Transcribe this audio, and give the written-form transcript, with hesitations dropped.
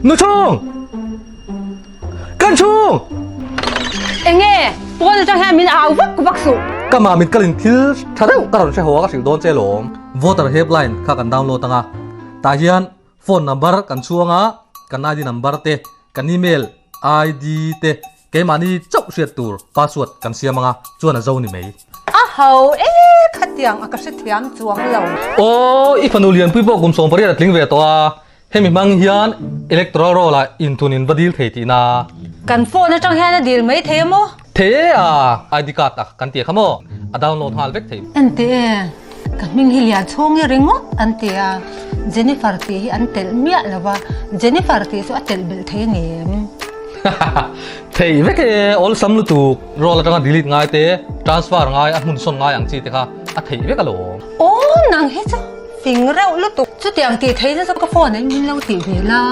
Nu chhung! Kan chhung! Enge? Pawn atang hian min au vak vak suh. Ka mah mit kalin thil tha deuh ka rawn hre haw a ka hrilh dawn che lawm. Voter helpline kha kan download anga tah hian phone number kan chhuang a, kan ID number te, kan email ID te keimahni chauh hriat tur password kan siam anga chuan a zo ni mai. A ho e khatiang a ka hrethiam chuang lo. Aw i fanu lianpui pawh kum 18 a tling ve tawh a. Hemi hmang hian electoral roll ah inthun in va dil thei tihna. Kan phone atang hian a dil mai thei a maw? Thei e a, ID card a kan tih kha maw? A download nghal vek thei. En teh e, ka hming hi Lianchhungi ringawt an ti a, Jennifer tih hi an telh miah lo va, Jennifer tih chu a telh belh thei a ngem? Thei vek e, awlsam lutuk, roll atanga delete ngai te, transfer ngai, a hmun sawn ngai ang chi te kha a theih vek alawm. Aw nang hi chu. Fing reuh lutuk. Chutiang tih theihna chu ka phone in min lo tih ve la.